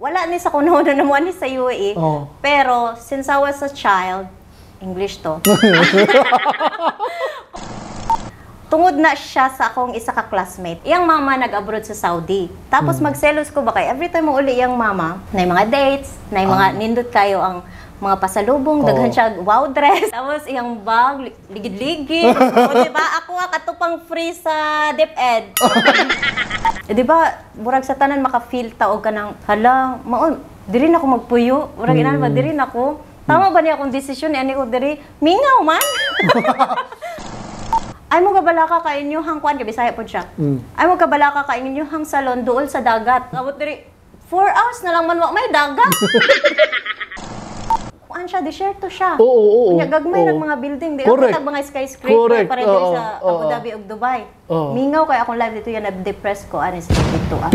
Wala ni sa kuno na namuan ni sa UAE. Oh. Pero since I was a child, English to. Tungod na siya sa akong isa ka classmate. Iyang mama nag-abroad sa Saudi. Tapos magselos ko ba kay every time mo uli iyang mama, na mga dates, na mga nindot kayo ang mga pasalubong, daghan siya wow dress. Tapos iyang bag, ligid-ligid. O, di ba? Ako katupang free sa DepEd. Di ba, murag sa tanan maka-feel ta og kanang hala, maon, diri na ako magpuyo. Murag inan ba diri na ako. Tama ba niya akong desisyon ani ko diri? Mingaw man. Ay mo kabalaka ka inyuhang kuan kay Bisaya pod siya. Ay mo kabalaka ka inyuhang salon duol sa dagat. Abot diri 4 hours na lang man wa may dagat. Kuan siya, disyerto siya. Oo. Unya gagmay ng mga building di Correct. ang mga skyscraper Correct. para diri sa Abu Dhabi ug Dubai. Oo. Mingaw kay akong life dito yan, na-depress ko honestly dito ah.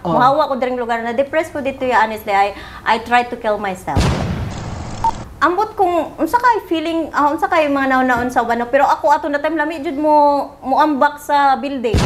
Muhawa ko diring lugar na depressed ko dito ya honestly. I tried to kill myself. Ambot kung unsa kay feeling, unsa kay mga naon-naon sa uban, no? Pero ako ato na time lami jud mo muambak sa building.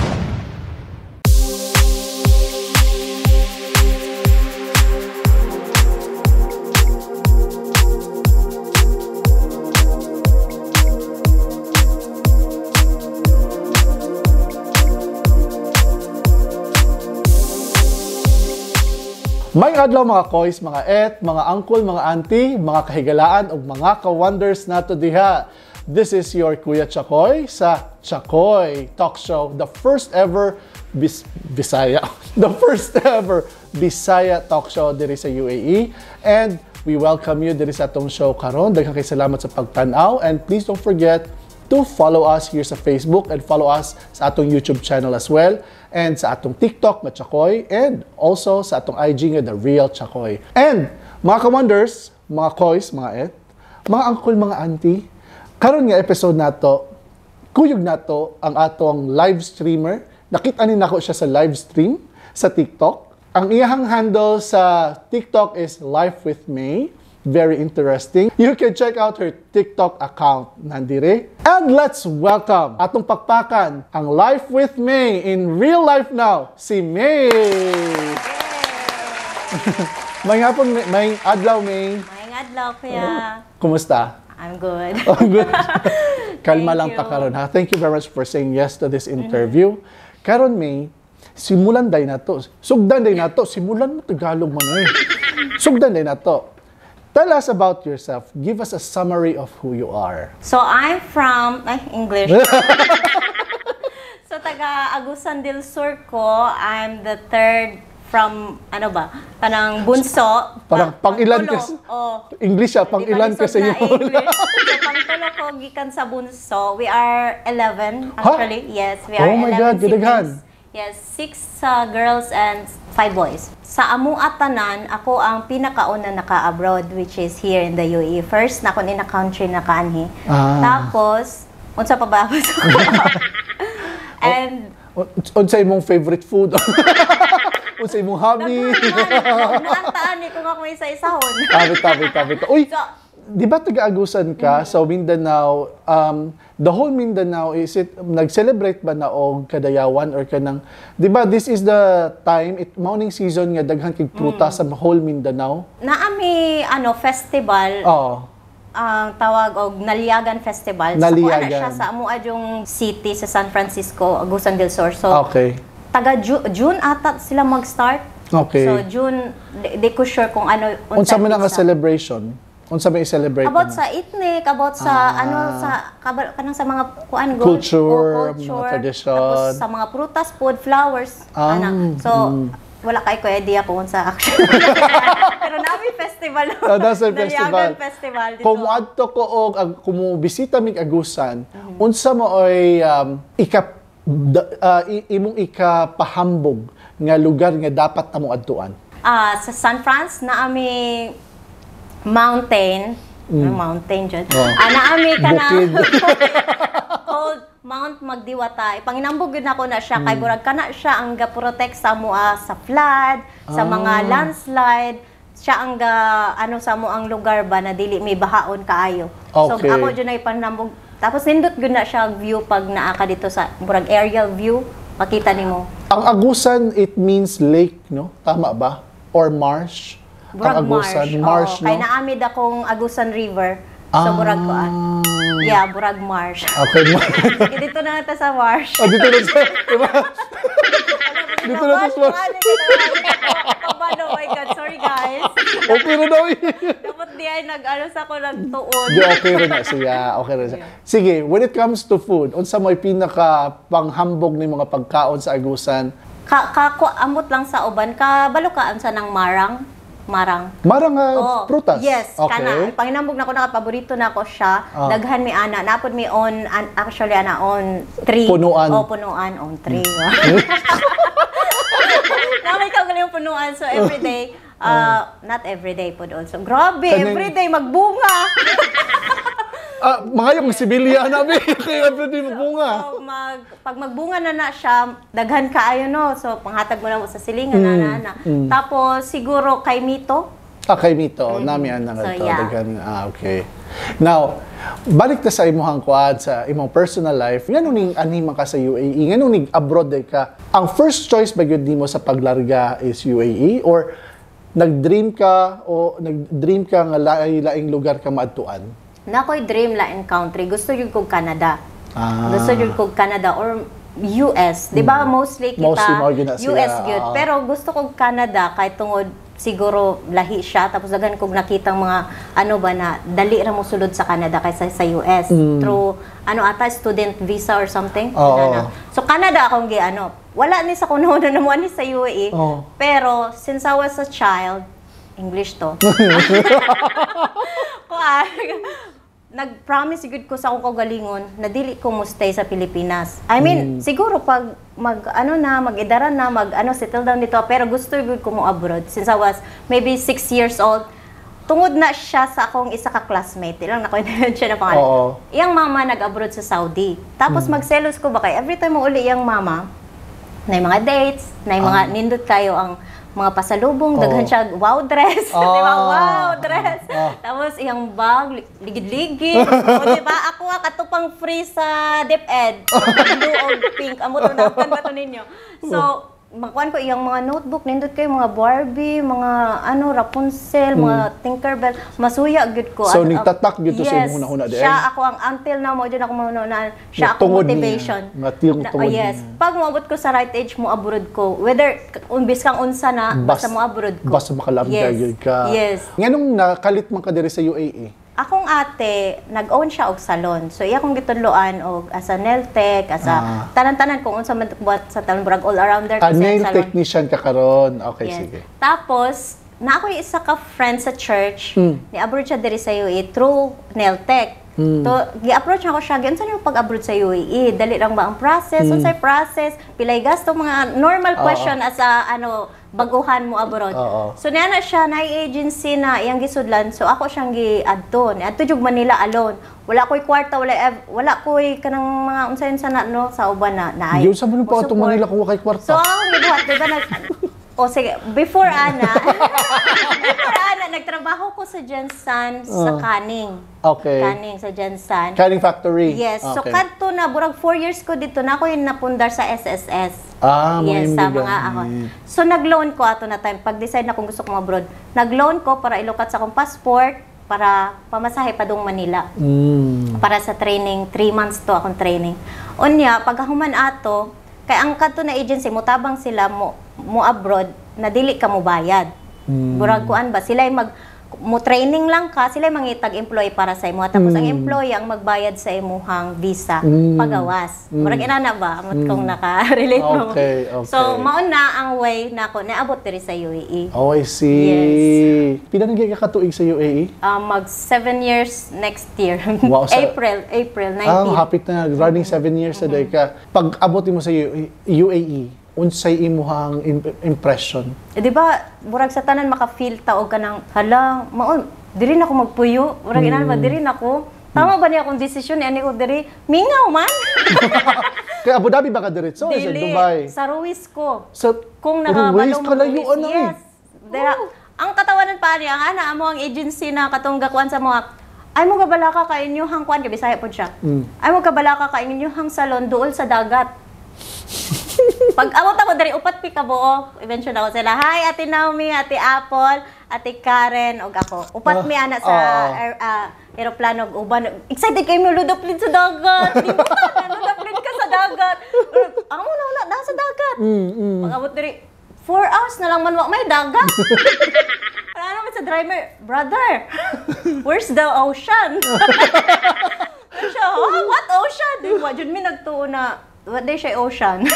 May adlaw mga koys, mga et, mga uncle, mga auntie, mga kahigalaan ug mga ka-wonders nato diha. This is your Kuya Chakoy sa Chakoy Talk Show, the first ever Bisaya, the first ever Bisaya Talk Show diri sa UAE. And we welcome you diri sa atong show karon. Daghang kay salamat sa pagtan-aw, and please don't forget to follow us here sa Facebook and follow us sa atong YouTube channel as well, and sa atong TikTok nga Chakoy, and also sa atong IG nga The Real Chakoy. And mga ka-wonders, mga koys, mga et, mga uncle, mga auntie, karon nga episode nato, kuyog nato ang atong live streamer. Nakita ni nako siya sa live stream sa TikTok. Ang iyahang handle sa TikTok is Life with May. Very interesting. You can check out her TikTok account nandire. And let's welcome atong pakpakan ang Life with May in real life now, si May. May hapon, may adlaw, May. May adlaw, Kuya. Kumusta? I'm good. Oh, good. Kalma Thank lang you. ta karon ha. Thank you very much for saying yes to this interview. Karon May, simulan day na to. Sugdan day na to. Simulan mo Tagalog man oy. Sugdan day na to. Tell us about yourself. Give us a summary of who you are. So I'm from English. So taga Agusan del Sur ko. I'm the third from ano ba? Kanang bunso. Parang pang-ilan pangtulo. kasi. Oh. English siya, pang-ilan Di ba, kasi lisod na yun. English. So pangtulo ko gikan sa bunso. We are 11 actually. Yes, we are Oh my 11 God, gidaghan. siblings. Yes, 6 girls and 5 boys. Sa amu tanan, ako ang pinakauna naka-abroad, which is here in the UAE. First na ako in a country na kaanhi. Ah. Tapos, unsa pa ba? And Unsa imong favorite food? Unsa imong hobby? Naantaan ni kung ako isa-isahon. Tabi. Uy, So, di ba taga-Agusan ka? So Mindanao, the whole Mindanao, is it nag-celebrate ba na og kadayawan or kanang, di ba this is the time, it morning season nga daghan kay prutas sa whole Mindanao? Naami ano festival. Oo. Ang tawag og Naliyagan Festival. Naliyagan. So, kuha na siya sa amoa yung city sa San Francisco, Agusan del Sur. So, Okay. Taga June ata sila mag-start. Okay. So June, di ko sure kung ano Unsa man ang petsa. celebration? Unsa may celebrate? About na? sa ethnic, about sa ano sa kanang sa mga kuan go, Culture, oh, culture, mga tradition. Tapos sa mga prutas, food, flowers, ana. So wala kay ko idea kung unsa actually. Pero nami festival. That's a festival. Naliyagan Festival dito. Kung muadto ko og kung bisita mig Agusan, unsa mo oy imong ikapahambog nga lugar nga dapat namo adtuan? Sa San Franz naami mountain, mountain jud. Oh. Naami kana Bukid. called Mount Magdiwata. Ipanginambog gyud nako na siya kay burag kana siya ang ga-protect sa mua sa flood, sa mga landslide. Siya ang ga ano sa mo ang lugar ba na dili may bahaon kaayo. So Okay. ako jud ay panambog. Tapos nindot gyud na siya view pag naa ka dito sa murag aerial view, makita nimo. Ang Agusan, it means lake, no? Tama ba? or marsh? Burag ang Agusan? Marsh. Marsh, Oo, no? kay naamid akong Agusan River. So, burag ko ah. Yeah, burag marsh. Okay. Sige, dito na ta sa marsh. Oh, dito na sa, diba? Dito na ta sa marsh. Pabalo, oh my God. Sorry, guys. Okay na daw eh. Dapat di ay nag-ano sa ako nagtuon. Di, okay rin na siya. Okay rin siya. Sige, when it comes to food, unsa may pinaka panghambog ni mga pagkaon sa Agusan? Ka, ka, ko, amot lang sa uban. Kabalo ka unsa ng marang? Marang. Marang Oh, prutas. Yes, Okay. kana. Panginambog na ko naka paborito na ko siya. Ah. Daghan mi ana, napod mi on an, actually ana on tree. Punuan. Oh, punuan on tree. Namay ka galing punuan, so every day, not every day pod also. Grabe, every day magbunga. Ah, mga yung sibilya na bi kay everyday magbunga. So, pag magbunga na na siya, daghan kaayo, no. So panghatag mo na mo sa silingan na na, na. Tapos siguro kay Mito. Ah, kay Mito, nami ang So, ito. yeah. Daghan, ah, okay. Now, balik ta sa imong kuan, sa imong personal life. Ngano ning anhi man ka sa UAE? Ngano ning abroad day ka? Ang first choice ba gyud nimo sa paglarga is UAE or nag-dream ka o nag-dream ka nga laing lugar ka maadtuan? Na ko'y dream lain country. Gusto jud kog Canada. Ah. Gusto jud kog Canada or US. Di ba mostly kita Mostly mao gyud na sila, US gyud. ah. Pero gusto kog Canada kay tungod siguro lahi siya, tapos daghan kog nakitang mga ano ba na dali ra mo sulod sa Canada kaysa sa US through ano ata, student visa or something. Oo. Ana. So Canada akong gi ano. Wala ni sa kuno na mo ni sa UAE. Oo. Pero since I was a child, English to. Kuan, nag-promise gud ko sa akong kaugalingon na dili ko mo stay sa Pilipinas. I mean, siguro pag mag ano na, mag-edaran na, mag ano, settle down dito, pero gusto gud ko mo abroad since I was maybe 6 years old. Tungod na siya sa akong isa ka classmate. Di lang nako siya na pangalan. Oo. Iyang mama nag-abroad sa Saudi. Tapos magselos ko ba kay every time mo uli iyang mama, na mga dates, na mga nindot kayo ang mga pasalubong, daghan siya wow dress, di ba? Wow dress. Tapos iyang bag ligid-ligid. O, di ba? Ako nga katupang free sa DepEd. Blue og pink. Amo to napan ba to ninyo? So, makuan ko iyang mga notebook, nindot kayo mga Barbie, mga ano, Rapunzel, mga Tinkerbell, masuya gyud ko. So, nagtatak gyud to sa Yes. imong hunahuna di ay? Siya ako ang until now mo dyan ako mahuna siya Nga ako tungod niya. motivation. Nga tiyong Na- tungod oh, yes. niya. Pag moabot ko sa right age, mo abroad ko. Whether umbis kang unsa na, basta mo abroad ko. Basta makalamga gyud ka. Yes. Nganong nakalit man ka diri sa UAE? Akong ate, nag-own siya og salon. So iya akong gitudloan og as a nail tech, as a tanan-tanan kung unsa man buhat sa talon, murag all arounder Ah, kasi ang nail salon. technician ka karon. Okay, Yes. sige. Tapos, na ako yung isa ka friend sa church, ni-abroad siya diri sa UAE through nail tech. To, gi-approach ako siya, unsa nimo pag-abroad sa UAE? Dali lang ba ang process? Unsay process? Pilay gasto? Mga normal question as a ano, baguhan mo abroad. Oo. So niya na siya na agency na iyang gisudlan. So ako siyang gi-adto. Ni-adto jug Manila alone. Wala ko'y kwarta, wala ko'y kanang mga unsa yun sa na, no, sa uban na na Yun sa mo pa atong Manila kung wa kay kwarta. So ang gibuhat, di ba, nag O sige, before ana, nagtrabaho ko sa GenSan sa Canning. Okay. Canning sa GenSan. Canning Factory. Yes. So Okay. kadto na burag 4 years ko dito na ako yung napundar sa SSS. Ah, mga yes, yung sa mga ako. So nag-loan ko ato na time pag decide na kung gusto ko abroad. Nag-loan ko para ilukat sa akong passport para pamasahe padung Manila para sa training, 3 months to akong training. Unya, pagkahuman ato, kay ang kadto na agency mo tabang sila mo mo abroad na dili ka mo bayad. Burag kuan ba sila mag mo training lang ka, sila mangitag employee para sa imo. Tapos ang employee ang magbayad sa imuhang visa pagawas. Murag inana ba amot kong naka-relate mo. Okay. So mao na ang way nako naabot diri sa UAE. Oh, I see. Yes. Pila na gyud ka katuig sa UAE? Mag 7 years next year. Wow, April 19. Ah, hapit na, running 7 years na day ka. Pag abot mo sa UAE, unsay imuhang impression? Eh, di ba, murag sa tanan maka-feel ta og kanang hala, mao diri na ako magpuyo, murag inana ba diri na ako. Tama ba niya akong desisyon ni ani ko diri? Mingaw man. Kaya Abu Dhabi ba ka diretso o sa Dili. Dubai? Sa Ruiz ko. Sa Kung Ruiz, nakabalo mo kalayuan na eh. Yes. Dira, ang katawanan pa niya, ang ana amo ang agency na katong gakuan sa mga ay mo kabalaka ka inyuhang kuan kay Bisaya pod siya. Ay mo kabalaka ka inyuhang salon duol sa dagat. Pag abot ako diri, upat pi ka buo. I-mention ako sila. Hi, Ate Naomi, Ate Apple, Ate Karen, ug ako. Upat mi ana sa eroplano ug uban. Excited kayo mo ludaplin sa dagat. Di ba? Ludaplin ka sa dagat. Amo na una nasa dagat. Pag abot diri, 4 hours na lang man wa may dagat. Ano naman sa driver, "Brother, where's the ocean?" Ano siya, "Oh, what ocean?" Di ba, jud mi nagtuo na, what day siya ocean.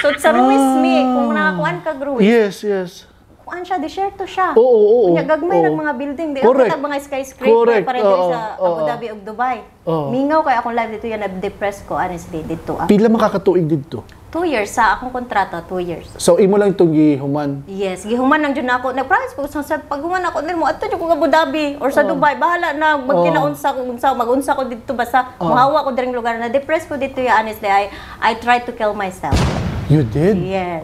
So, sa Ruiz mi, kung nakakuan ka Ruiz, Yes. kuan siya, desierto siya. Oo, oo, oo. Unya, gagmay ng mga building. Di ba mga skyscraper para diri sa Abu Dhabi ug Dubai. Mingaw kay akong life dito yan, na-depress ko, honestly, dito. Ah. Pila makakatuig dito? 2 years sa akong kontrata, 2 years. So imo lang itong gihuman. Yes, gihuman lang jud nako. Nag-promise ko sa pag human ako din mo adto jud ko Abu Dhabi or sa Dubai, bahala na magkinaunsa ko unsa magunsa ko didto, basta muhawa ko diring lugar. Na depress ko dito ya, honestly. I tried to kill myself. You did? Yes.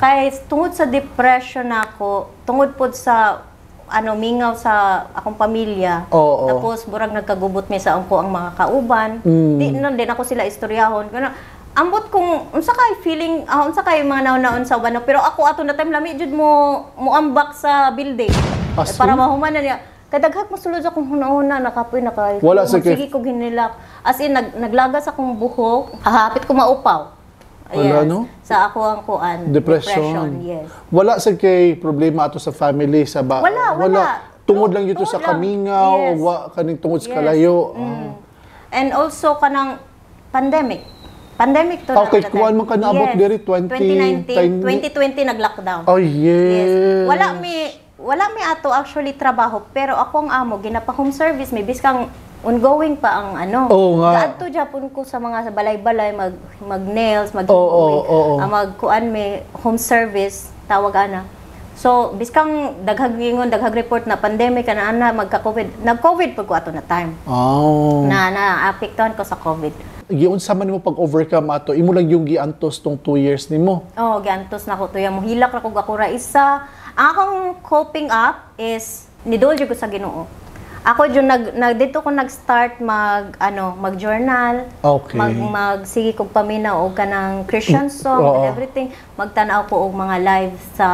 Kay tungod sa depression nako, tungod pod sa ano mingaw sa akong pamilya. Tapos burag nagkagubot mi sa angko ang mga kauban. Di na din ako sila istoryahon. Kana ambot kung unsa kay feeling, unsa kay mga naon-naon sa uban, no? Pero ako ato na time lami jud mo muambak sa building. As para in? mahuman na niya. Kay daghag mo sulod akong hunahuna, nakapoy naka. Wala sa Sige kog hinilak. As in naglagas akong buhok, hapit ko maupaw. Wala, Yes. no? Sa ako ang kuan. Depression. Yes. Wala sa kay problema ato sa family sa ba? Wala, wala. Tungod lang dito sa Tungod lang. kamingaw, wa kaning tungod sa kalayo. And also kanang pandemic. Pandemic to. Okay, na kuan man ka naabot diri, 20 2019, 2020 nag-lockdown. Oh, yes. Wala mi ato actually trabaho, pero ako ang amo ginapa home service may biskang ongoing pa ang ano. Oo nga. Gaadto japon ko sa mga balay-balay mag mag nails, mag Oo, oo, oo. Mag kuan mi home service tawag ana. So biskang daghag ingon, daghag report na pandemic kana ana magka-COVID. Nag-COVID pud ko ato na time. Na na apektuhan ko sa COVID. Giunsa man nimo pag-overcome ato? Imo lang yung giantos tong 2 years nimo? Oh, giantos na ko tuya, mohilak ra ko ako ra isa. Ang akong coping up is nidol jud ko sa Ginoo. Ako jud nag, nag dito ko nag-start mag ano, mag-journal. Mag magsige kog paminaw og kanang Christian song and everything. Magtan-aw ko og mga live sa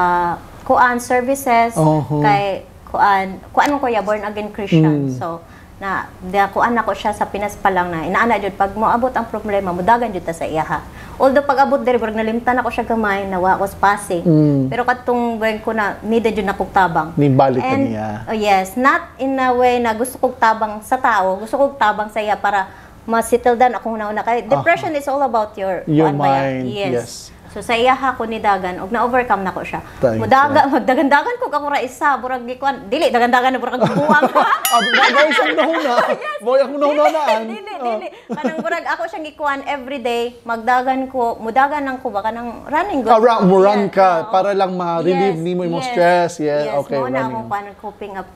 kuan services kay kuan kuan ko ya born again Christian. So na da kuan ako siya sa Pinas pa lang na inaana jud pag moabot ang problema, mudagan jud ta sa iyaha. Although pag abot diri murag nalimtan ako siya gamay, nawa ko sa Pasig. Pero katong buwan ko na needed jud akong tabang. Nibalik ka And, niya. oh yes, not in a way na gusto kong tabang sa tao, gusto kong tabang sa iya para ma-settle down akong una-una. Kay depression is all about your Your kuan ba yan? mind, yes. So sa iya ko ni dagan og na-overcome nako siya. Thank Mudaga magdagandagan ko ako ra isa, burag gikuan. Dili dagandagan na burag buwang. Ah, boy, sa nahuna. Boy, ako nahunaan. Dili, dili. Kanang burag ako siyang gikuan everyday, magdagan ko, mudagan lang ko ba kanang running Ah, run, mo run ka Yeah, oo. para lang ma-relieve nimo yung stress. Yeah, okay, Mao na running. akong kuan coping up.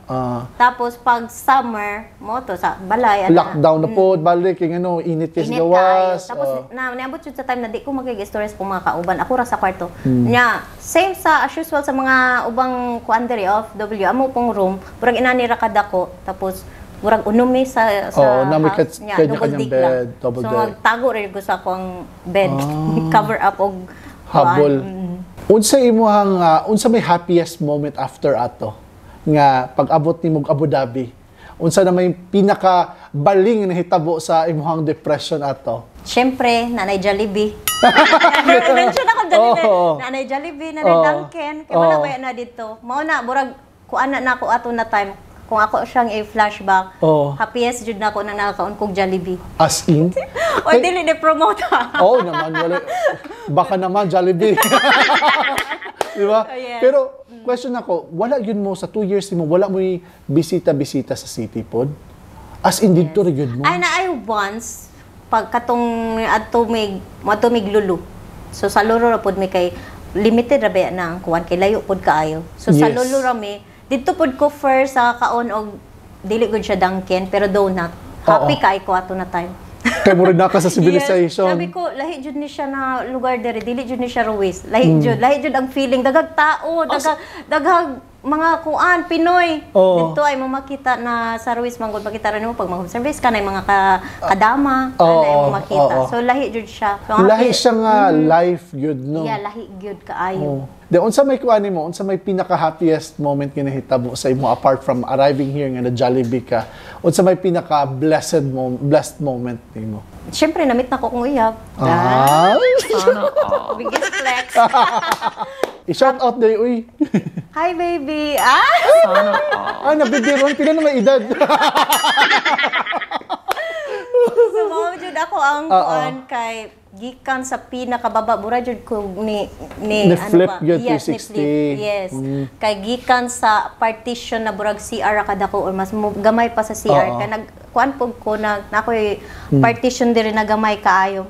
Tapos pag summer, mo to sa balay ana. Lockdown na po, balik yung ano, init kay sa Init gawas. kaayo. Tapos na niabot jud sa time na di ko magig-stories kung mga kauban. Ako ra sa kwarto. Nya, same sa as usual sa mga ubang kuan diri OFW, amo pong room, murag inani ra kadako. Tapos murag unom mi sa Oo, na may house niya, kanya-kanyang double deck lang. bed, double So deck. magtago ra ko sa akong bed. Cover up og kuan. Habol. Unsa imuhang unsa may happiest moment after ato nga pag-abot nimo og Abu Dhabi? Unsa na may pinaka baling nga nahitabo sa imuhang depression ato? Siyempre, Nanay Jollibee. Mention ako Jollibee. Nanay Jollibee, Nanay Dunkin. Kaya wala ba na dito? Mao na, burag, kuan na nako ato na time. Kung ako siyang i-flashback, happiest jud na ako na nakakaon kog Jollibee. As in? O dili ni promote. Oo naman, wala. Baka naman Jollibee. Di ba? Oh, yes. Pero question ako, wala yun mo sa 2 years mo, wala mo bisita-bisita sa city pod? As in didto ra gyud mo? Ay na ay once pag katong adto mig moadto mig Lulu. So sa Lulu ra pod mi kay limited ra ba na ang kuan kay layo pod kaayo. So sa Lulu ra mi didto pod ko first sa kaon og dili gud siya Dunkin pero donut. Happy kay ko ato na time. Kay mo rin na ka sa civilization. Yes. Sabi ko, lahi jud ni siya na lugar dere, dili jud ni siya Ruiz. Lahi jud, lahi jud ang feeling, daghag tao, daghag daghag mga kuan Pinoy. Oo. Dito ay mo makita na sa Ruiz manggod, makita ra nimo pag mag service ka na mga kadama, ana mo makita. So lahi jud siya. So, ang Lahi siya nga life gyud, no? Yeah, lahi gyud kaayo. Oh. De unsa may kuan nimo, unsa may pinaka happiest moment nga nahitabo sa imo apart from arriving here nga na Jollibee ka? Unsa may pinaka blessed moment nimo? Siyempre na-meet na ko kong uyab. Ah. Biggest flex. I-shout out day uy. Hi, baby. Ah! Ah, nabibiron pila na may edad. So mao jud ako ang Oo. kuan kay gikan sa pinakababa, mura jud ko ni Ni ano flip ba? yun, Yes, ni 360. flip. Yes. Kay gikan sa partition na burag CR kadako or mas gamay pa sa CR kay nag kuan pug ko na ako'y partition diri na gamay kaayo.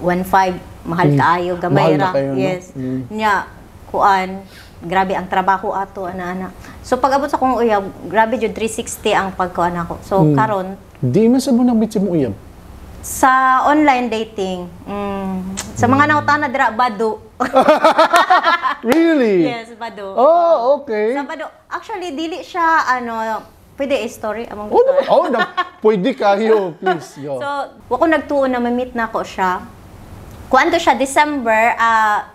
1.5, mahal kaayo, gamay Mahal na ra. kayo, no? Yes. Nya kuan, grabe ang trabaho ato, ana-ana. So pag abot sa akong uyab, grabe jud, 360 ang pagkuan ako. So karon Di man sa mo nang meet si mo uyab. Sa online dating. Sa mga nautana dira, Badoo. Really? Yes, Badoo. Oh, okay. Sa Badoo. Actually, dili siya ano, pwede i-story among Oh, naman. Oh, na, pwede kayo, please. Yo. So, wa ko nagtuo na ma-meet na ko siya. Kuan to siya, December,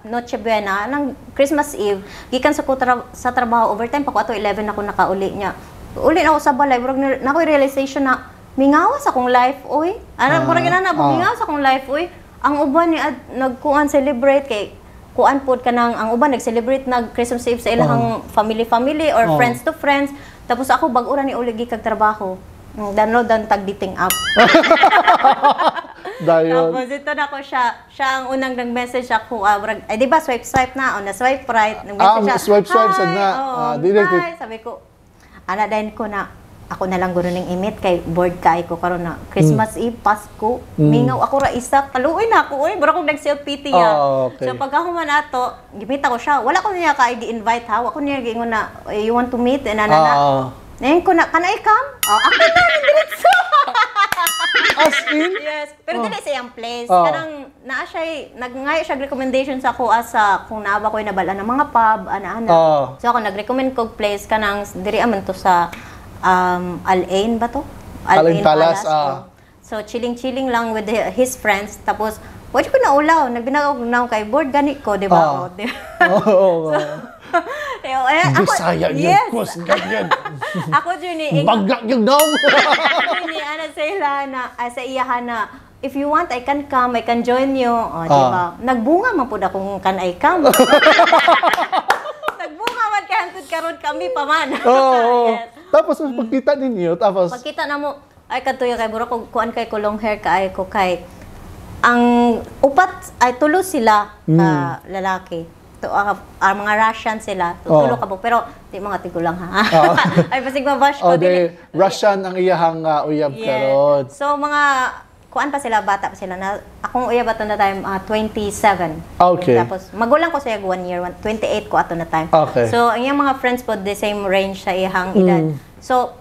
Noche Buena, nang Christmas Eve, gikan sa trabaho, overtime pa ko ato, 11 ako nakauli niya. Uli na ako sa balay, murag na ako'y realization na mingawas akong life, oy. Ano, murag na, mingawas akong life, oy. Ang uban ni ad, nagkuan celebrate kay kuan pod kanang ang uban nag-celebrate nag Christmas Eve sa ilang family family or friends to friends. Tapos ako bag-o ra ni uli gikag trabaho. Download ang tag dating app. Dayon. Tapos ito na ko siya, siya ang unang nag-message ako, murag, ay di ba swipe swipe na, o na swipe right, nag-message siya. Swipe, swipe, sad "Hi," na. oo, Ah, di na- "Hi," sabi ko, ana dayon ko na, ako na lang guro ning i-meet kay bored kay ko karon na Christmas Eve, Pasko, mingaw ako ra isa, kaluoy na ako oy, mura kong nag-self pity ya. Okay. So pagkahuman ato, gi-meet ako siya. Wala ko niya ka gi-invite ha, wa ko niya giingon na, "Eh, you want to meet?" And ana na. Ngayon ko na, "Can I come?" Oh, ako na, diretso. As in? Yes, pero dili sa iyang place. Oh. Kanang naa siya, nagngayo siya recommendation sa ako asa kung naa ba ko'y nabal-an ng mga pub, ana-ana. So ako nag-recommend kog place kanang diri aman to sa Al Ain ba to? Al Ain Palace, ah. Oh. So chilling-chilling lang with his friends, tapos wa ko na ulaw, nagbinag og naw kay bored gani ko, di ba? Ah. Oh, di ba? Oo. Eh, ako, Bisaya yun. Yes. Kus, ganyan. Ako jud ni Bagak yung daw. ako ni ana sa ila na sa iyahan na, "If you want, I can come, I can join you." O, di ba? Nagbunga man pud akong "Can I come?" Nagbunga man kay hangtod karon kami pa man. Oo. Yes. Tapos, pagkita ninyo, tapos, Pagkita na mo, ay katuyo kay mura kog kuan kay ko, long hair kay ko, kay ang upat ay tulo sila ka lalaki. To, mga Russian sila. Tulo ka po pero di mga tigulang ha. Ay, basig mabash ko Oh, dili. de, Russian ang iyahang uyab karon. So mga kuan pa sila, bata pa sila na akong uyab ato na time, 27. Tapos magulang ko siya one year, 28 ko ato na time. So ang iyang mga friends po the same range sa iyang edad. So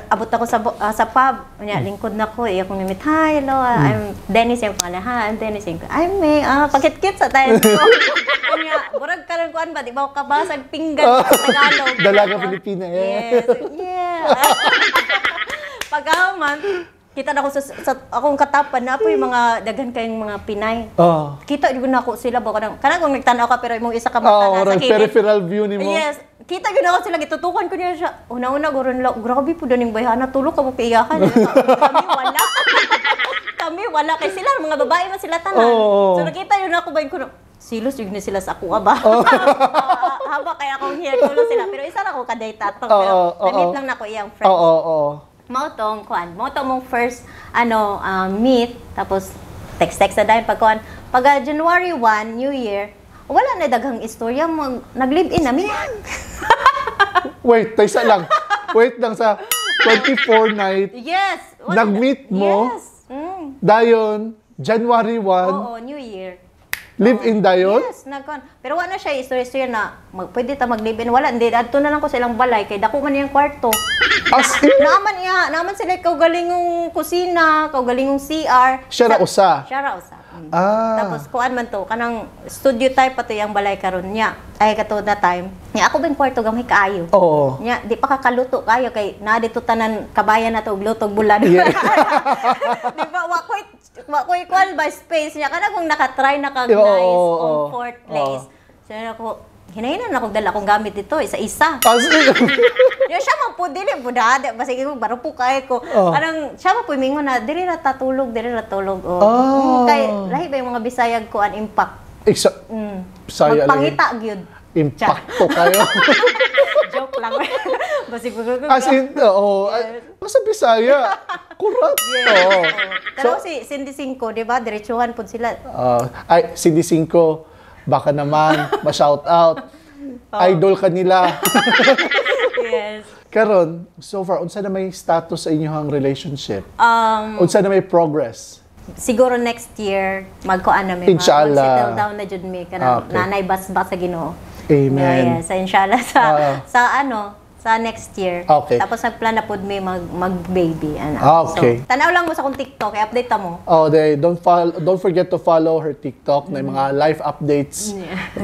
abot ako sa pub, unya lingkod na ko, iya kong na-meet, "Hi, hello, I'm Dennis," yung pangalan, "Hi, I'm Dennis." Yung, "I'm May," pakit-kit sa tayo ko. Unya, murag karon kuan ba, di ba ka basag pinggan sa Tagalog. Dalaga Pilipina, eh. Yes. Yeah. Pagkahuman, kita na ako sa akong katapan na po yung mga daghan kayong mga Pinay. Kita jud na ako sila ba kanang kanang kung nagtan-aw ka pero imong isa ka mata Oh, na sa murag kilid. peripheral view nimo. Yes. Kita gyud ako sila, gitutukan ko niya siya. Una-una guron lang, grabe po daning bayhana, tulo ka mo kiiyakan. Kami wala. Kami wala kay sila mga babae man sila tanan. So nakita yun ako ba ko silos yun na sila sa ako ba. Haba kaya akong here tulo sila pero isa ra ko ka date ato pero Oo, oo. na-meet lang nako iyang friends. Oo, oo. Mao tong kuan, mao to mong first ano meet, tapos text text na dahil pag kuan pag January 1, New Year, wala na daghang istorya, nag-live in namin. Wait, taysa lang. Wait lang, sa 24 night, Yes. Nag-meet mo? Yes. Dayon, January 1, Oo, New Year. Live in dayon? Yes, nagkon. Pero wala na siya istorya-istorya na pwede ta mag-live in. Wala, hindi. Adto na lang ko sa ilang balay kay dako man iyang kwarto. As in? Naaman iya, naaman sila kaugalingong kusina, kaugalingong CR. Siya ra usa. Siya ra usa. Tapos kuan man to, kanang studio type pa to yung balay karon niya. Ay, kato na time. Nya ako bing kwarto gamay kaayo. Nya di pa kakaluto kayo kay naa dito tanan kabayan na to og lutog bulad. Di ba wa ko'y kuan ba space niya kana kung naka-try na kag nice comfort place. So ako hinahinan ako dala akong gamit dito isa-isa. As in, Ya siya man po dili po da basig ko barupo kay ko. Anang siya man po mingon na diri ra tatulog, diri ra tulog. Oh. Kay lahi ba yung mga Bisayag ko an impact. Isa, Bisaya lagi. Magpangita gyud. Impacto kayo. Joke lang. Basig ko. As in, oo. Ay, basta Bisaya. Kurat. Yes. Oo. Oo. Pero si Cindy Cinco, di ba? Diretsuhan po sila. Ah, ay, Cindy Cinco, baka naman, ma-shout out. Idol ka nila. Karon, so far, unsa na may status sa inyong relationship? Unsa na may progress? Siguro next year, magkuan na mi. Inshallah. Mag-settle down na jud mi. Kanang nanay basbas sa Ginoo. Amen. Yeah, yes. Inshallah sa, sa ano, sa next year. Tapos nagplan na pud mi mag baby ana. So, tanaw lang mo sa akong TikTok, kay update ta mo. Oh, they don't forget to follow her TikTok na yung mga life updates.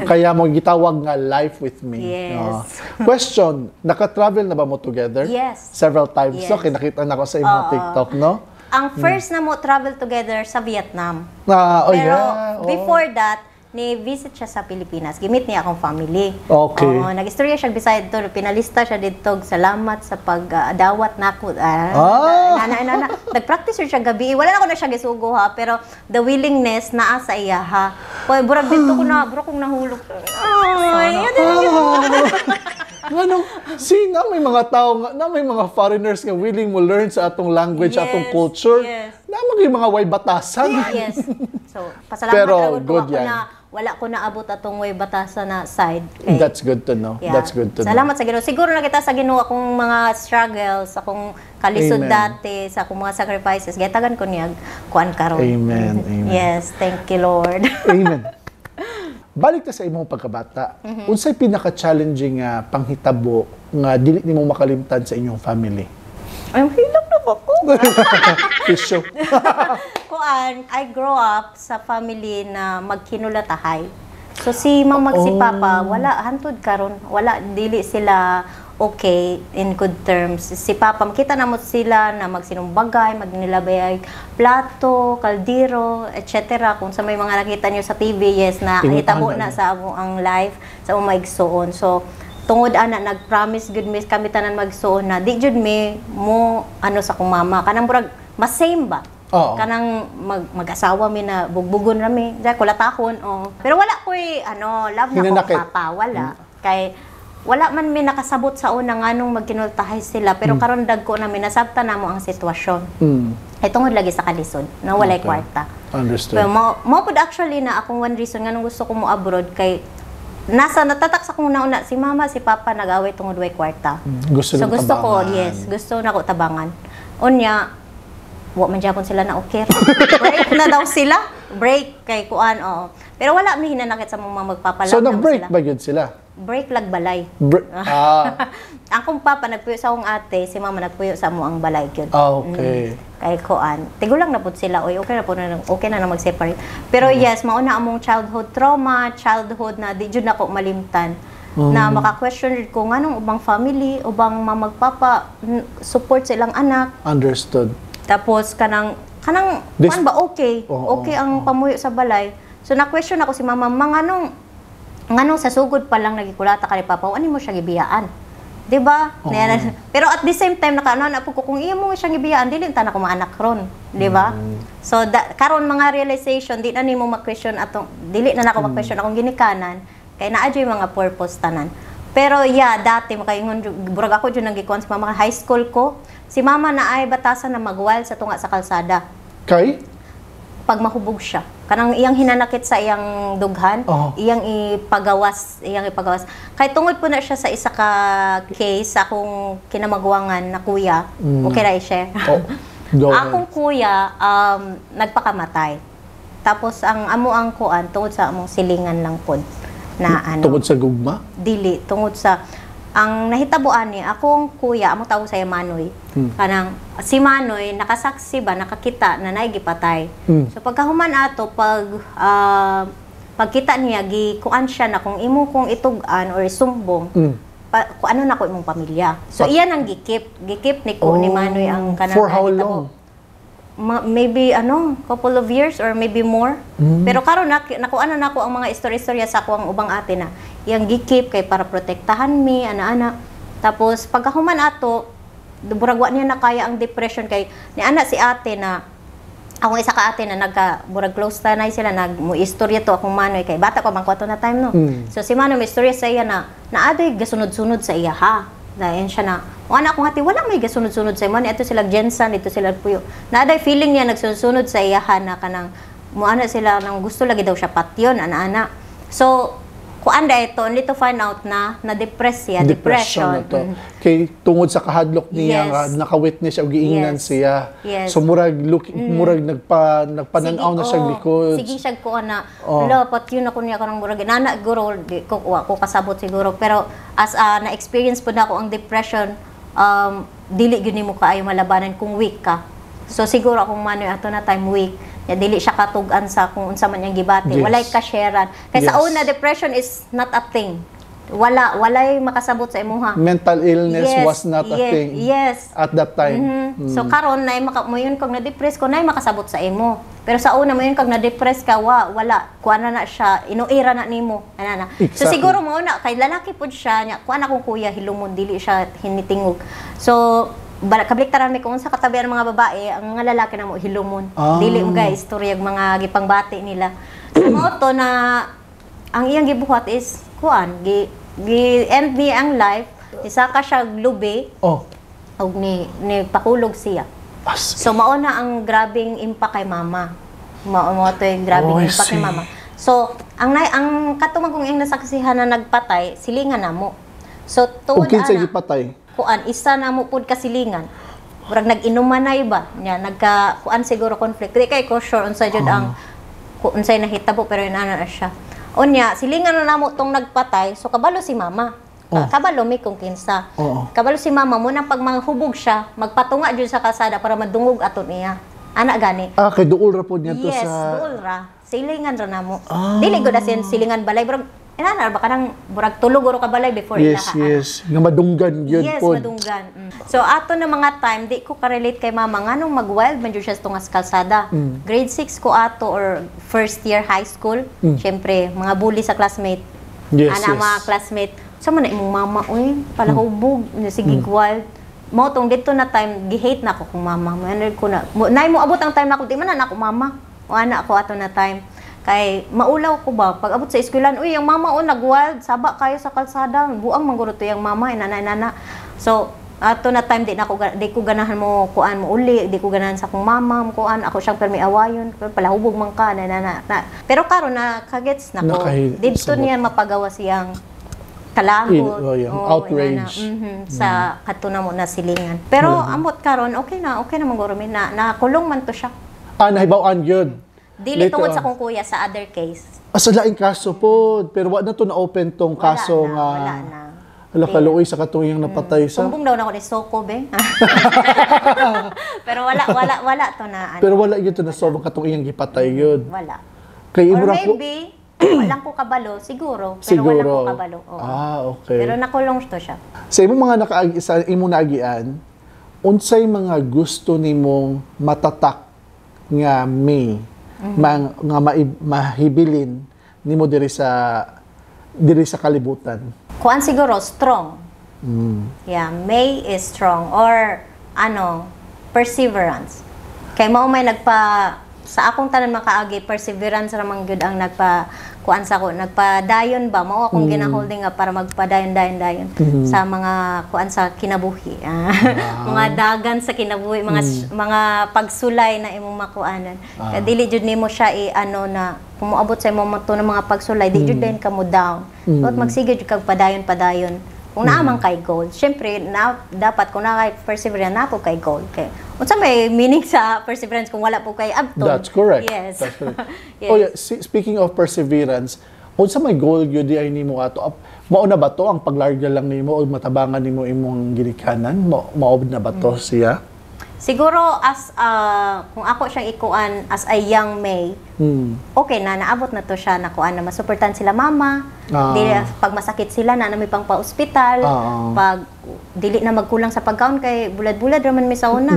Kaya mo gitawag nga Life with Me. Yes. Oh. Question, naka-travel na ba mo together? Yes. Several times. Yes. So, kinakita na ko sa imong TikTok, no? Ang first na mo travel together sa Vietnam. Ah, oh Pero yeah. Before that, ni-visit siya sa Pilipinas. Gi-meet niya akong family. Oo, nag-istorya siya Bisaya dito. Pinalista siya dito. Salamat sa pag-dawat nako. Ah, Na, na, na, na. Nag-practice siya gabi. Wala na ko na siya gisugo ha, pero the willingness naa sa iya ha. Koy burag dito ko na, burag kong nahulog. Ay, Ah. Ngano, see, na may mga tao nga, na may mga foreigners nga willing mo learn sa atong language, atong culture. Na mga mga way batasan. Yes. So, pasalamat Pero ra gud ko good ako yan. na wala ko naabot atong way batasan na side. Kay- That's good to know. Yeah. That's good to know. Salamat sa Ginoo. Siguro nakita sa Ginoo akong mga struggles, akong kalisod Amen. dati, sa akong mga sacrifices. Gitagan ko niya kuan karon. Amen. Amen. Yes, thank you, Lord. Amen. Balik ta sa imong pagkabata. Unsay pinaka-challenging nga panghitabo nga dili nimo makalimtan sa inyong family? Ay, hilak na ba ko? Tissue. Kuan, I grow up sa family na magkinulatahay. So si mama si papa, wala hantod karon, wala, dili sila okay in good terms. Si papa, makita na mo sila na magsinumbagay, magnilabay plato, kaldero, etc. Kung sa may mga nakita niyo sa TV, yes, na Tingutan hitabo na na sa amo ang life sa among maigsuon. So tungod ana nag-promise gud mi kami tanan magsuon na di jud mi mo ano sa akong mama, kanang murag mas same ba, kanang mag-asawa mi na bugbugon ra mi di kulatakon, oh. Pero wala ko'y ano love na Hinanakit. akong papa, wala, kay wala man mi nakasabot sa una nganong magkinultahay sila, pero karon dagko na mi nasabtan namo ang sitwasyon ay tungod lagi sa kalisod na walay kwarta. Understood. Pero mo pud actually na akong one reason nganong gusto ko mo abroad kay nasa natatak sa akong nauna si mama si papa nag-away tungod way kwarta. Gusto So ng gusto ko, tabangan. yes, gusto na ko tabangan. Unya wa man gyapon sila na okay. Break na daw sila. Break kay kuan, oo. Pero wala mi hinanakit sa mga magpapalab So na nag-break sila. ba yun sila? Break lag balay. Ang akong papa nagpuyo sa akong ate, si mama nagpuyo sa amo ang balay gyud. Kay kuan. Tigulang na pud sila, oy, okay na po na, okay na na mag-separate. Pero yes, mao na among childhood trauma, childhood na di jud nako malimtan. Na maka-question jud ko nganong ubang family, ubang mamagpapa support sa ilang anak. Understood. Tapos kanang kuan ba okay? Okay ang pamuyo sa balay. So na-question ako si mama, "Ma, nganong sa sugod pa lang nagikulata ka ni papa, ano mo siya gibiyaan?" 'Di ba? Pero at the same time nakaano na po ko kung iya mo siyang gibiyaan, dili ta na ko maanak ron, 'di ba? So da, karon mga realization di na nimo ma-question atong dili na nako ma-question akong ginikanan kay naa jud mga purpose tanan. Pero yeah, dati makaingon burag ako jud nang gikuan sa mama high school ko. Si mama na ay batasan na magwal sa tunga sa kalsada Kay? Pag mahubog siya. Kanang iyang hinanakit sa iyang dughan, iyang ipagawas, iyang ipagawas. Kay tungod po na siya sa isa ka case sa akong kinamagwangan na kuya. Okay ra i-share? Oh, go ahead. Akong kuya nagpakamatay. Tapos ang amo ang kuan tungod sa among silingan lang pod na ano. Tungod sa gugma? Dili, tungod sa Ang nahitabo ani, akong kuya, amo tawag sa Manoy. Kanang si Manoy nakasaksi ba, nakakita na naay gipatay. So pagkahuman ato, pagkita niya, gi kuan siya na kung imo kong itug-an or sumbong, pa, kung ano na ko imong pamilya. So iyan ang gikip ni ko ni Manoy ang kanang For how nahitabo. Long? Maybe ano, couple of years or maybe more. Pero karon na nakuha na nako ang mga istorya-istorya sa ako ang ubang ate na iyang gikip kay para protektahan mi ana-ana. Tapos pagkahuman ato, burag wa niya na kaya ang depression kay ni ana si ate na akong isa ka ate na nagka murag close ta na sila, nag mo istorya to akong manoy kay bata ko man ko ato na time, no. So si manoy may istorya sa iya na naadoy gasunod-sunod sa iya ha. Dayon siya na, "O anak ko ate, wala may gasunod-sunod sa imo ni ato sila Jensen dito sila puyo." Naaday feeling niya nagsunod-sunod sa iya ha na kanang mo ana sila nang gusto lagi daw siya patyon ana-ana. So kuan da ito only to find out na na-depress siya, Depression depression. Na to. Kay tungod sa kahadlok niya nga naka-witness siya og giingnan siya. So murag look, murag nagpananaw na siya Oo. Likod. Sige siya ko na, "Ala, patyon ako niya kanang murag nana guro di ko wa ko kasabot siguro." Pero as a na-experience po na ako ang depression, dili gyud nimo kaayo malabanan kung weak ka. So siguro akong manoy ato na time weak. Ya, dili siya katug-an sa kung unsa man iyang gibati. Walay ka-sharean. Kay sa una, depression is not a thing. Wala, walay makasabot sa imuha. Mental illness was not a thing at that time. So karon nay maka moyon kag na-depress ko, nay makasabot sa imo. Pero sa una, moyon kag na-depress ka, wa wala, kuan na na siya, inuira na nimo. Ana na. So siguro mo na kay lalaki pud siya nya, kuan akong kuya hilumon, dili siya hinitingog. So kabaliktaran mi kung unsa katabian ng mga babae, ang mga lalaki na mo hilumon. Dili mo guys istorya og mga gipangbati nila. So mao to na ang iyang gibuhat is kuan, gi gi end niya ang life, isaka siya og lubi og ni pakulog siya. So mao na ang grabing impact kay mama. Mao mo to yung grabing Oh, I impact kay see. mama. So ang nay ang katumagong iyang nasaksihan na nagpatay, silingan na mo. So Ug tuod kinsay ana, gipatay? Kuan, isa na mo pud kasilingan. Murag nag-inuman na iba nya, nagka kuan siguro, conflict. Di kay ko sure unsa jud ang unsay nahitabo, pero inana na siya. Unya silingan na namo tong nagpatay, so kabalo si mama. Kabalo mi kung kinsa. Kabalo si mama mo nang pag manghubog siya, magpatunga jud sa kalsada para madungog aton niya. Ana gani. Ah, kay duol ra pod niya to Yes, sa duol ra. Silingan ra namo. Dili gud as in silingan balay, pero inana ba kanang murag tulog ro ka balay before ilaha. Yes. Nga madunggan yun pod. Madunggan. So ato na mga time, di ko ka-relate kay mama nganong mag-wild man jud siya sa tungas kalsada. Grade 6 ko ato or first year high school. Syempre, mga bully sa classmate. Ana mga classmate, "Sa man na imong mama oy, palahubog, sige wild." Mo tong dito na time gi-hate na ako kung mama. Mo ano ko na mo, nay mo abot ang time na ako di man na ako mama. O ana ako ato na time. Kay maulaw ko ba pag abot sa eskwelahan, "Uy, ang mama oh nag-wild, saba kayo sa kalsada, buang mangguro to yang mama," inana inana. So ato na time di ko ganahan mo kuan mo uli, di ko ganahan sa akong mama mo kuan, ako siyang permi awayon, "Palahubog man ka," na na, na, na. Pero karon na kagets na ko. Didto Sabot. Niya mapagawa siyang kalahot. Oh, yung Oo, outrage. inana, sa kadto na mo na silingan. Pero amot karon okay na man guro mi na nakulong man to siya. Ah, nahibaw-an yun. Dili Later tungod on. sa akong kuya, sa other case. Ah, sa laing kaso po. Pero wa na to na-open tong Wala kaso na, nga. Wala na. Ala, kaluoy sa katong iyang napatay sa. Sumbong daw na ako ni Soko be. Pero wala wala wala to na ano. Pero wala yun to na solve ang katong iyang gipatay yun. Wala. Kay Or imo ra ko maybe walang ko kabalo siguro, pero siguro. walang ko kabalo. Oo. Ah, okay. Pero nakulong to siya. Sa imong mga nakaagi sa imong naagian, unsay mga gusto nimong matatak nga may nga mahibilin nimo diri sa kalibutan? Kuan siguro, strong. Yeah, May is strong or ano, perseverance. Kay mao may nagpa sa akong tanan makaagi, perseverance ra man gyud ang nagpa kuan sa ako, nagpadayon ba mao akong ginaholding nga para magpadayon dayon dayon sa mga kuan sa kinabuhi. Ah, mga dagan sa kinabuhi, mga pagsulay na imong makuanan. Kaya dili jud nimo siya i ano na kung moabot sa imong mga ng mga pagsulay, di jud dayon ka mo down. So magsige jud kag padayon padayon kung naa man kay goal. Syempre na dapat kung naa kay perseverance, naa po kay goal, kay unsa may meaning sa perseverance kung wala po kay abton? That's correct. Yes. That's correct. Yes. Oh yeah, speaking of perseverance, unsa may goal gyud di ay nimo ato? Mao na ba to ang paglarga lang nimo o matabangan nimo imong ginikanan? Mao na ba to siya? Siguro as kung ako siyang ikuan as a young May, okay na, naabot na to siya na kuan na masuportahan sila mama. Dili pag masakit sila na may pang pa-ospital, pag dili na magkulang sa pagkaon kay bulad-bulad ra man mi sa una.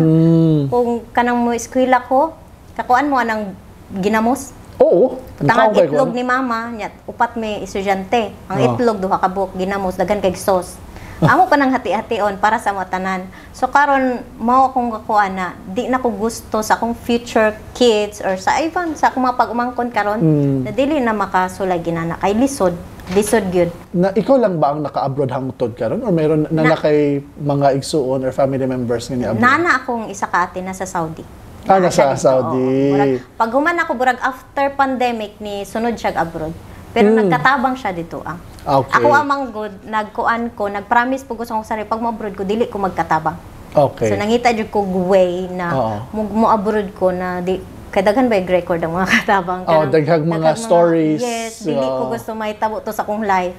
Kung kanang mo eskwela ko, kakuan mo anang ginamos. Oo. Tangag Nakaon kay itlog kuan. ni mama, nya upat may estudyante. Ang itlog duha ka buok, ginamos daghan kay sauce. Amo pa nang hati-hation para sa mga tanan. So karon mao akong kakuan na di na ko gusto sa akong future kids or sa even sa akong mga pag-umangkon karon na dili na makasulay ginana kay lisod, lisod gyud. Na ikaw lang ba ang naka-abroad hangtod karon or meron na, na kay mga igsuon or family members nga ni-abroad? Nana akong isa ka ate nasa Saudi. Ah, Naa nasa siya dito, Saudi. oo. Murag, pag human ako burag after pandemic ni sunod siya abroad. Pero nagkatabang siya dito ah. Ako amang good, nagkuan ko, nagpromise po ko sa akong sarili, pag mo-abroad ko, dili ko magkatabang. So nangita jud ko og way na mo abroad ko na di kay daghan ba yung record ang mga katabang? Oo, daghang mga stories. Yes, dili ko gusto mahitabo to sa akong life.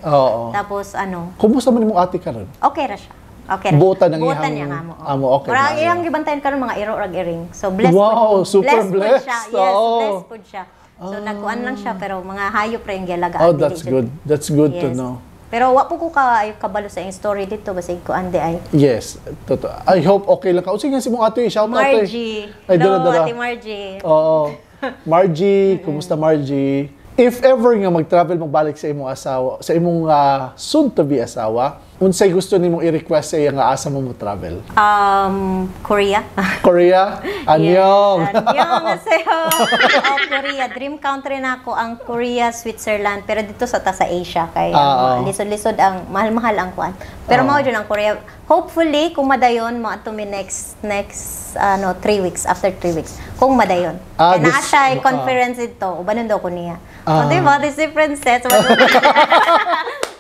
Tapos ano, Kumusta man imong ate karon? Okay ra siya. Okay ra. Buotan ang Buotan iyang niya nga mo. amo, okay Murag na. iyang gibantayan karon mga iro rag iring. So blessed Wow, pud, super blessed pud blessed. siya. Yes, blessed pud siya. So nagkuan lang siya pero mga hayop ra yung gialagaan. Oh, dili that's jud. good. That's good to Yes. know. Pero wa po ko ka ay kabalo sa iyang story dito basig kuan di ay. Yes, totoo. I hope okay lang ka. O sige, si mong ate, shout out eh. Margie. Ay, Hello, dara, dara. Ate Margie. Oo. Margie, kumusta, Margie? If ever nga mag-travel, magbalik sa imong asawa, sa imong soon to be asawa, unsay gusto nimong i-request sa iya nga asa mo mo travel? Korea. Korea? Annyeong. Yes. Annyeonghaseyo. Oh, Korea. Dream country na ako ang Korea, Switzerland, pero dito sa ta sa Asia kay lisod-lisod ang mahal-mahal ang kuan. Pero mao jud ang Korea. Hopefully kung madayon mo ato mi next next ano 3 weeks, after 3 weeks. Kung madayon. Ah, Kay naa siya conference dito, ubanon daw ko niya. Oh, di ba? This different sets.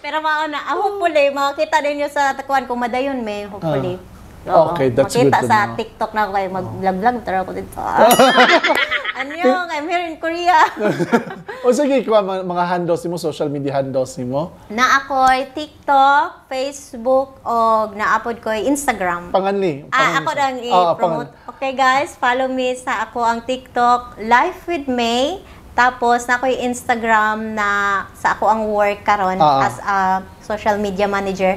Pero mao na, hopefully makita ninyo sa takuan kung madayon may hopefully. Oo. Okay, that's Makita good to sa know. TikTok na ako kayo, mag-vlog-vlog, tara ako dito. Annyeong, I'm here in Korea. O sige, kuha mga handles nimo, social media handles nimo. Na ako'y TikTok, Facebook, o naapod ko'y Instagram. Panganli. Ah, ako lang i-promote. Okay guys, follow me sa ako ang TikTok, Life with May. Tapos na ako'y Instagram na sa ako ang work karon as a social media manager.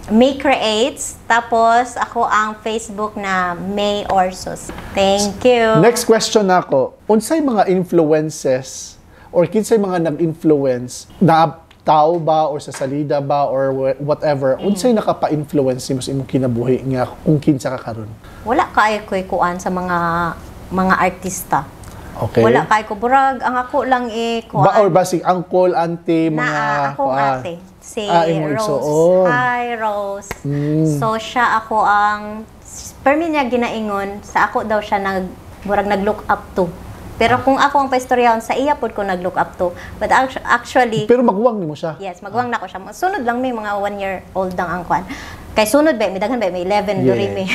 May Creates. Tapos ako ang Facebook na May Orsos. Thank you. Next question nako. Unsay mga influences or kinsay mga nag-influence na tao ba or sa salida ba or whatever, unsay nakapa-influence nimo sa imong kinabuhi nga kung kinsa ka karon? Wala kaayo ko'y kuan sa mga artista. Wala kaayo ko burag ang ako lang eh kuan. Ba or basig uncle, auntie, mga Na akong kuan. ate, si Ah, imong Rose. igsuon. Hi, Rose. So, siya ako ang, permi niya ginaingon, sa ako daw siya nag, murag nag-look up to. Pero kung ako ang paistoryahan, sa iya pod ko nag-look up to. But actually, Pero maguwang nimo siya. Yes, maguwang na ko siya. Sunod lang may mga 1 year old ang ang kwan. Kay sunod ba, may daghan ba, may 11 duri may.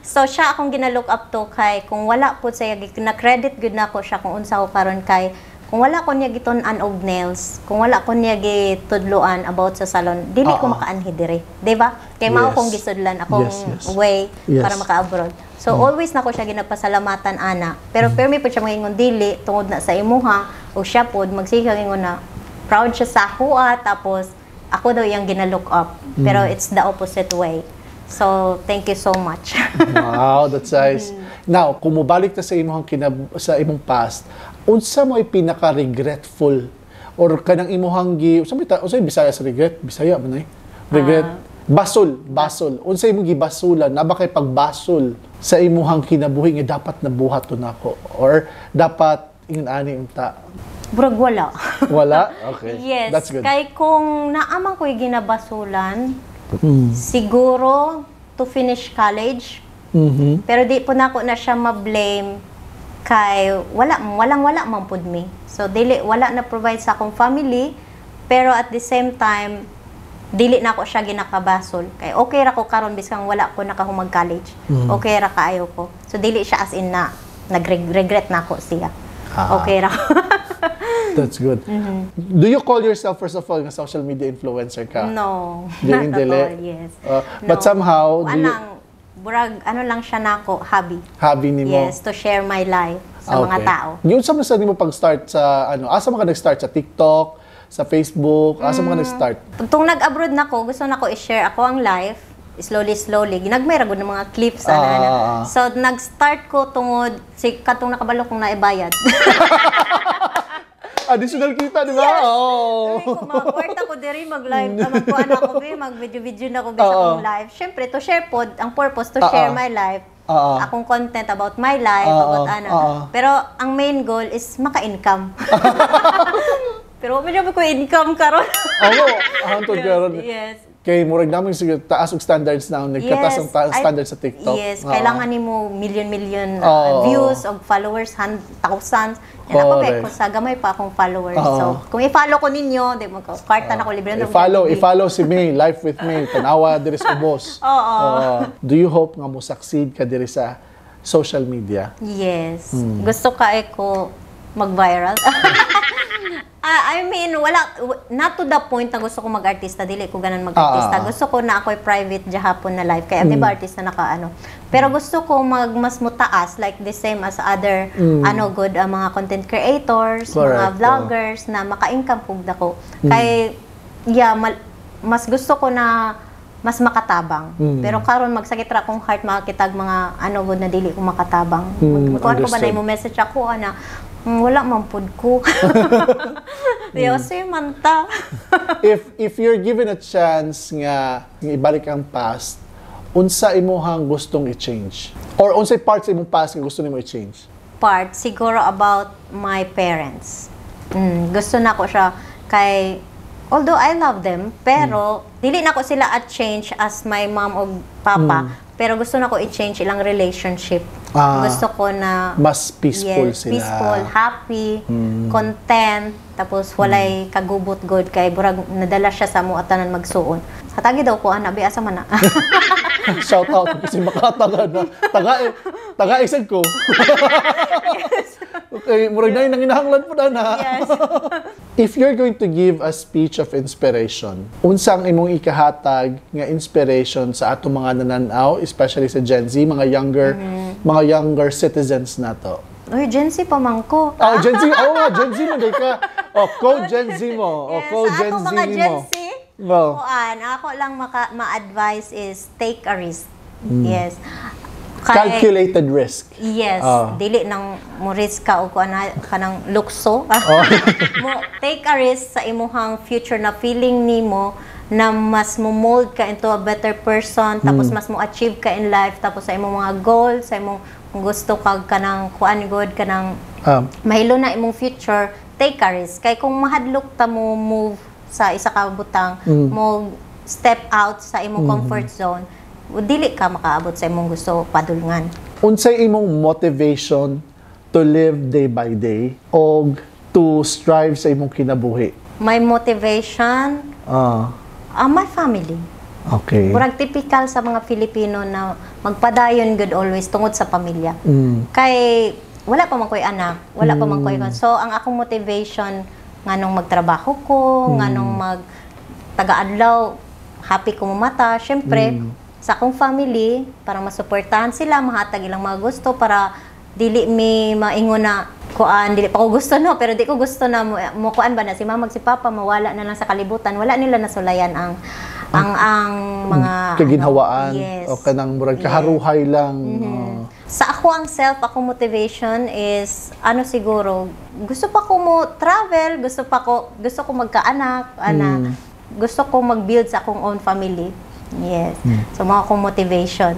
So siya akong gina-look up to kay kung wala po sa iya, na credit gud na ko siya kung unsa ko karon kay kung wala ko niya gitun-an og nails, kung wala ko niya gitudloan about sa salon, dili ko makaanhi diri. Di ba? Kay mao kong gisudlan akong way para maka-abroad. So always na ko siya ginapasalamatan ana. Pero permi po siya mangingon dili tungod na sa imuha o siya pod magsige ingon na proud siya sa ako tapos ako daw iyang gina-look up. Pero it's the opposite way. So thank you so much. Wow, that's nice. Now, kung mobalik ta sa imong past, unsa mo ay pinaka-regretful or kanang imuhang gi unsa may unsa Bisaya sa regret? Bisaya man ay. Regret. Basol, basol. Unsa imong gibasulan? Naa ba kay pagbasol sa imuhang kinabuhi nga dapat nabuhat to nako or dapat ingon ani unta? Burag wala. Wala? Okay. Yes. That's good. Kay kung naaman ko'y ginabasulan, siguro to finish college. Pero di po nako na siya ma-blame kay wala walang wala man pud mi. So dili wala na provide sa akong family, pero at the same time dili na ako siya ginakabasol. Kay okay ra ko karon biskang wala ko nakahumag college. Okay ra kaayo ko. So dili siya as in na nagregret na ako siya. Okay ra ko. That's good. Do you call yourself, first of all, nga social media influencer ka? No. Di Not at dili. all, yes. But No. somehow, do you, Anang, burag, ano lang siya nako, hobby. Hobby nimo? Yes, to share my life sa mga tao. Yung sa man sa nimo pag-start sa ano, asa man ka nag-start, sa TikTok, sa Facebook, asa man ka nag-start? Tungtong nag-abroad na ko, gusto na ko i-share ako ang life slowly slowly. Ginagmay ra gud ng mga clips ana ana. So nag-start ko tungod si katong nakabalo kong naibayad. Additional kita, di ba? Oo. Sabi ko, mga kwarta ko diri mag-live, magkuan ako be, mag-video-video na ko be sa akong life. Syempre to share pod, ang purpose to share my life. Akong content about my life, about ana. Pero ang main goal is maka-income. Pero wala ko income karon. Oo, hantod karon. Yes. Kay murag namin sige taas og standards na, nagkataas ang standards sa TikTok. Yes, kailangan nimo million-million views og followers, thousands. Yan ako ko sa gamay pa akong followers. So, kung i-follow ko ninyo, di mo ko kwarta na ko, libre na. I-follow si May, Life with May, tanawa diri sa ubos. Oo. Do you hope nga mo succeed ka diri sa social media? Yes. Gusto ka eh ko mag-viral. Ah, I mean, wala, not to the point na gusto ko mag-artista, dili ko ganan mag-artista. Gusto ko na ako'y private gihapon na life. Kaya, di ba, artista naka ano. Pero gusto ko mag mas mutaas, like the same as other, ano, good, mga content creators, mga vloggers, na maka-income pug dako. Kay, yeah, mas gusto ko na mas makatabang. Pero karon magsakit ra akong heart makakitag mga ano gud na dili ko makatabang. Kuan ko ba na mo message ako ana, wala man pud ko." Yo say manta. If you're given a chance nga ibalik ang past, unsa imuhang gustong i-change? Or unsay parts sa imong past nga gusto nimo i-change? Part siguro about my parents. Gusto na ko siya kay although I love them, pero dili na ko sila at change as my mom o papa. Pero gusto na ko i-change ilang relationship. Gusto ko na Mas peaceful yes, sila. Peaceful, happy, content, tapos walay kagubot good kay burag nadala siya sa mo tanan magsuon. Hatagi daw ko ana bi, asa man na. Shout out kasi makataga na. Taga taga isag ko. Okay, murag na yung nanginahanglan po na. Yes. If you're going to give a speech of inspiration, unsa ang imong ikahatag nga inspiration sa atong mga nananaw, especially sa Gen Z, mga younger citizens nato? Uy, Gen Z pa man ko. Oh, Gen Z. Oh, nga, Gen Z man ka. Oh, code Gen Z mo. Oh, Yes, code sa Gen atong Z mga Gen mo. Z, Oh. kuan, ako lang maka ma-advise is take a risk. Yes. Calculated risk. Yes, dili nang mo risk ka o kuan kanang lukso. Mo take a risk sa imuhang future na feeling nimo na mas mo mold ka into a better person, tapos mas mo achieve ka in life, tapos sa imong mga goals, sa imong kung gusto ka kanang kuan good kanang mahilo na imong future, take a risk. Kay kung mahadlok ta mo move sa isa ka butang, mo step out sa imong comfort zone, dili ka makaabot sa imong gusto padulngan. Unsay imong motivation to live day by day og to strive sa imong kinabuhi? My motivation, my family. Murag typical sa mga Filipino na magpadayon good always tungod sa pamilya. Kay wala pa man ko'y anak, wala pa man ko'y. So ang akong motivation nganong magtrabaho ko, nganong mag taga-adlaw happy ko mamata, syempre sa akong family para masuportahan sila, mahatag ilang mga gusto para dili mi maingon na kuan, dili pa ko gusto, no, pero di ko gusto na mo kuan ba na si mama si papa mawala na lang sa kalibutan, wala nila nasulayan ang mga Kaginhawaan ano, yes. o kanang murag kaharuhay lang. Oh. Sa ako ang self, akong motivation is ano siguro, gusto pa ko mo travel, gusto ko magkaanak, ana, gusto ko mag-build sa akong own family. Yes. So mga akong motivation.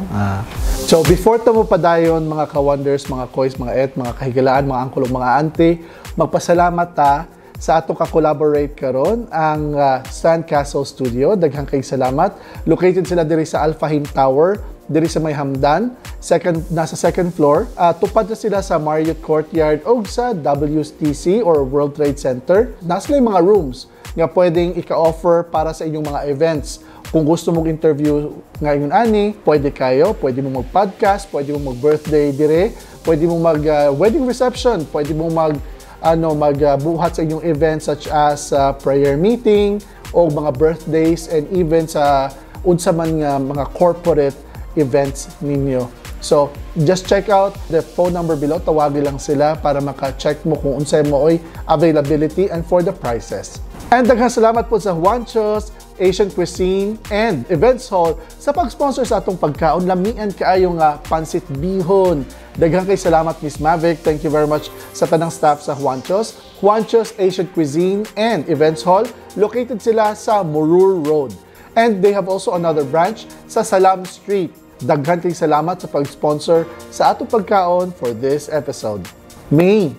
So before ta mo padayon, mga ka-wonders, mga koys, mga et, mga kahigalaan, mga uncle ug mga auntie, magpasalamat ta sa atong ka-collaborate karon, ang Sandcastle Studio. Daghang kay salamat. Located sila diri sa Alfahim Tower, diri sa may Hamdan, second nasa second floor. Tupad na sila sa Marriott Courtyard o sa WTC or World Trade Center. Nasa sila yung mga rooms nga pwedeng ika-offer para sa inyong mga events. Kung gusto mong interview ngayon ani, pwede kayo, pwede mo mag-podcast, pwede mo mag-birthday dire, pwede mo mag-wedding reception, pwede mo mag ano, magbuhat sa inyong events such as prayer meeting o mga birthdays and even sa unsa man nga mga corporate events ninyo. So, just check out the phone number below. Tawagi lang sila para maka-check mo kung unsay mo oy availability and for the prices. And daghang salamat po sa Juancho's Asian Cuisine and Events Hall sa pag-sponsor sa atong pagkaon. Lamian kaayo nga pansit bihon. Daghang kay salamat, Miss Mavic. Thank you very much sa tanang staff sa Juancho's. Juancho's Asian Cuisine and Events Hall, located sila sa Muroor Road. And they have also another branch sa Salam Street. Daghan kay salamat sa pag-sponsor sa atong pagkaon for this episode. May,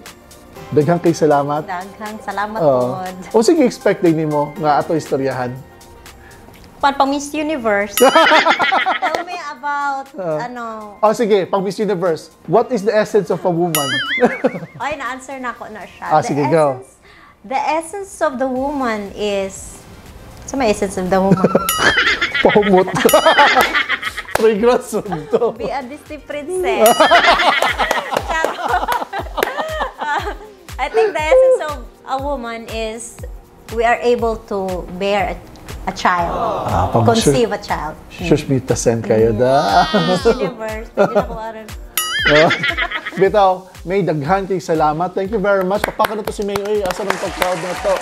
daghan kay salamat. Daghang salamat Oo. pod. O sige, expect din nimo nga ato istoryahan? Pan pang Miss Universe. Tell me about ano. O sige, pang Miss Universe, what is the essence of a woman? Ay, na-answer na ako na siya. Ah, sige, go. The essence of the woman is, sa may essence of the woman? Pahumot. Fragrance to. Be a Disney princess. Charot. I think the essence of a woman is we are able to bear a child. Ah, pang Conceive a child. Shush, mitasen kayo da. Miss Universe. Pwede na ko aron. Oh. Bitaw, May, daghan kay salamat. Thank you very much. Pakpakan na to si May. Uy, asa nang pag-crowd na to?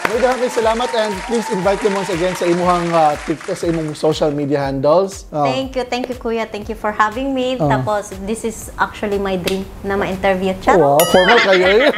May, daghan kay salamat and please invite them once again sa imuhang TikTok, sa imong social media handles. Oh. Thank you, Kuya. Thank you for having me. Tapos, this is actually my dream na ma-interview. Charot. Wow, formal kayo eh.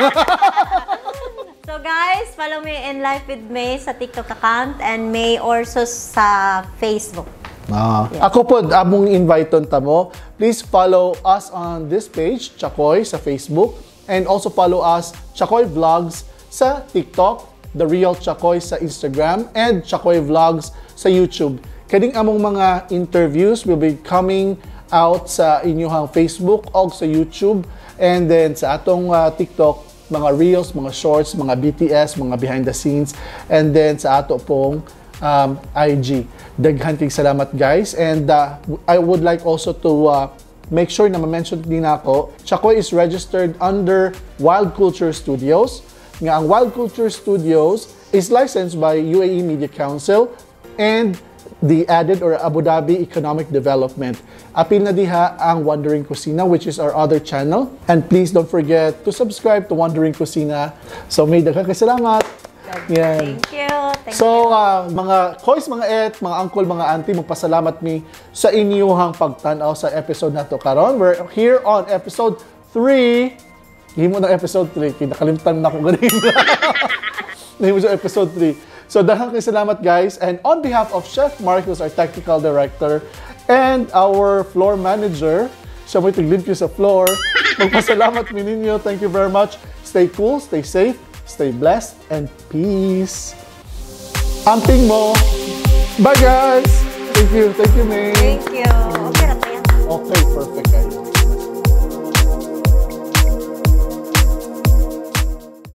So guys, follow me in Life with May sa TikTok account and May also sa Facebook. Ah. Ako po, among invite ta mo. Please follow us on this page, Chakoy, sa Facebook. And also follow us, Chakoy Vlogs, sa TikTok, The Real Chakoy sa Instagram, and Chakoy Vlogs sa YouTube. Kaning among mga interviews will be coming out sa inyong Facebook o sa YouTube. And then sa atong TikTok, mga reels, mga shorts, mga BTS, mga behind the scenes. And then sa ato pong IG. Daghan kay salamat, guys. And I would like also to make sure na ma-mention din ako, Chakoy is registered under Wild Culture Studios. Nga ang Wild Culture Studios is licensed by UAE Media Council and the added or Abu Dhabi Economic Development. Apil na diha ang Wandering Kusina, which is our other channel. And please don't forget to subscribe to Wandering Kusina. So may daghang kay salamat. Yan. Thank you. Thank So, mga koys, mga et, mga uncle, mga auntie, magpasalamat mi sa inyuhang pagtanaw sa episode na to karon. We're here on episode 3. Himo ng episode 3. Kaya nakalimtan na ako ganina. Nahimo sa episode 3. So, daghang kay salamat, guys. And on behalf of Chef Mark, who's our technical director, and our floor manager, siya mo'y tiglimpyo sa floor, magpasalamat mi ninyo. Thank you very much. Stay cool, stay safe, stay blessed, and peace. Amping mo. Bye, guys! Thank you. Thank you, May. Thank you. Okay na to yan. Okay, perfect kayo.